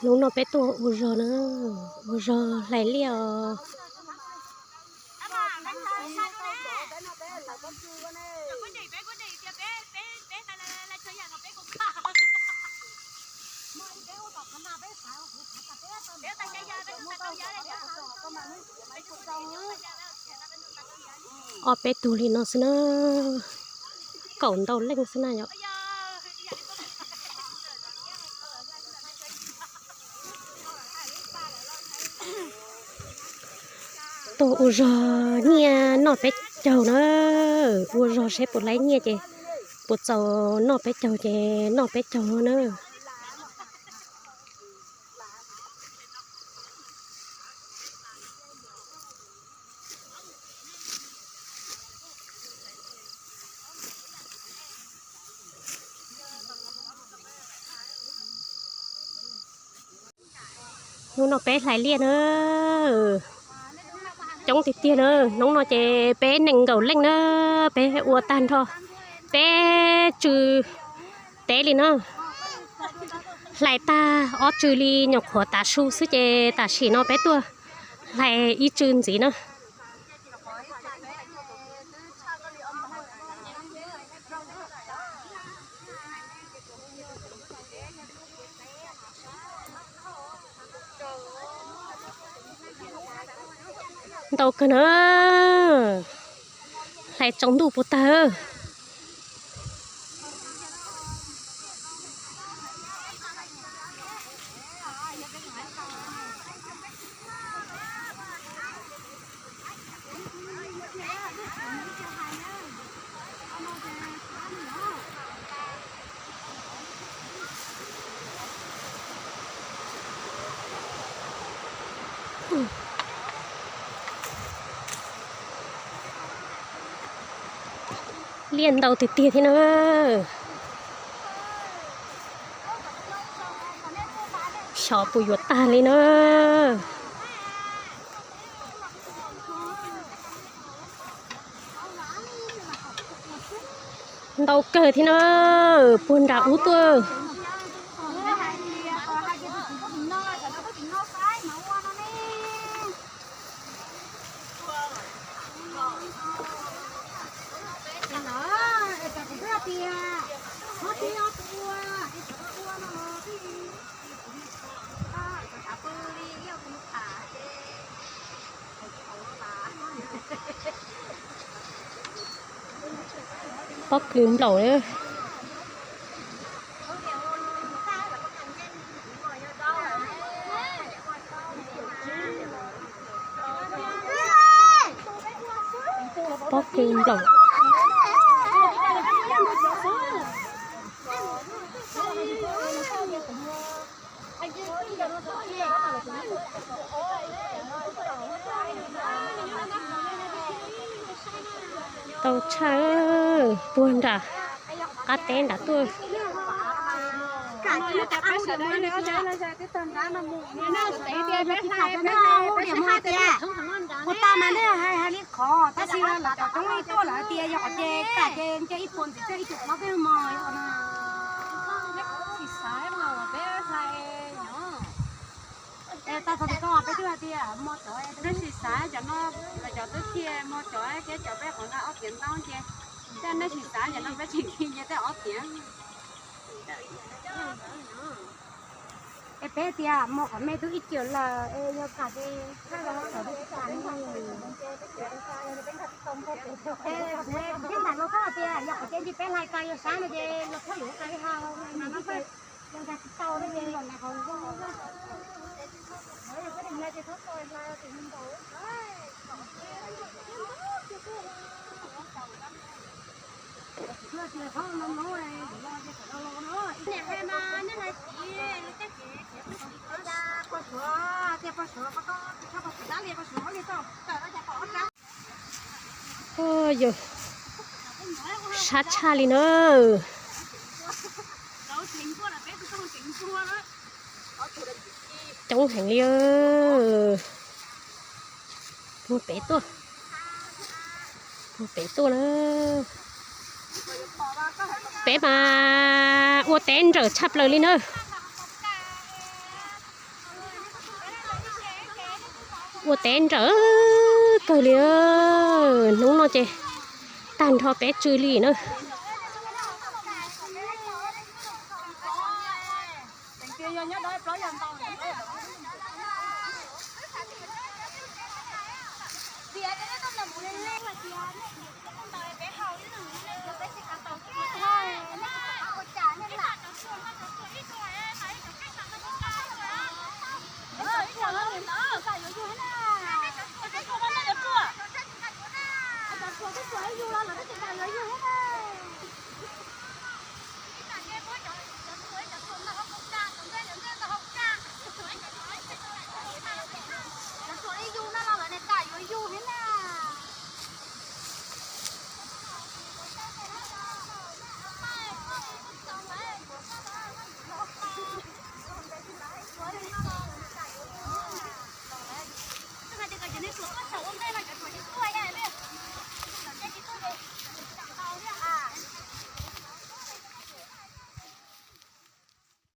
Hnub no peb tuaj ua zog na, ua zog hlais liaj os. Ob peb tug li no xwb na, kaum ntau leej xwb na yom. Tuaj ua zog nyiaj noj peb caug na, ua zog seb puas laib nyiaj ces puas txaus noj peb caug ces noj peb caug na. Hnub no peb hlais liaj na, coob tiag tiag na. Hnub no ces peb nees nkaum leej na, peb ua tag nrho, peb tsw teb li na. Hlais tag ob tsw li nyuam qhuav tav su xwb ces tam sim no peb tuaj hlais ib tsw ntxiv na. Ntau kawg na, hlais tsaus ntuj puas tag. Liaj ntau tiag tiag thiab na. Xyov puas yuav tag li na. Ntau kawg thiab na, puag nram ub tuaj. Pob kws nplaum. Pob kws nplaum. Tau tshaj, puag nram qab teb nram tuaj. Ua tau mas nej hais hais li qhov tab sis lawv cov coob li tuaj lawm tias yog qhov ces kam ces nce ib puas ntxiv coj ib tug hmoob peb mos yom. Tsis xav mas peb hlais nyob. Es tag txog tim koj peb twb hais tias mos cov, peb tsis xav cov no, lawv cov twb kiag mos cov thiab cov peb qhov no ob tiav ntau ces, tej nej tsis xav cov no peb tseem kiag tej ob tiav. Es peb tias mos qhov me tub ib cwm lawm es yog kam ces txhawb los txhawb tsis kam ne. Thiab ntais los txhob tias yog qhov ces ntshe peb hlais tas yog sab no ces los txhob yuav hlais li hos mas no peb tsis tau no ces los ntais qhov zoo. Yog sab tshaj li na. Coob heev li. Puag pem tuaj, puag pem tuaj na. Peb mas ua teb nrawm tshaj plaws li na. Ua teb nrawm kawg li, hnub no ces tag nrho peb tsw li na.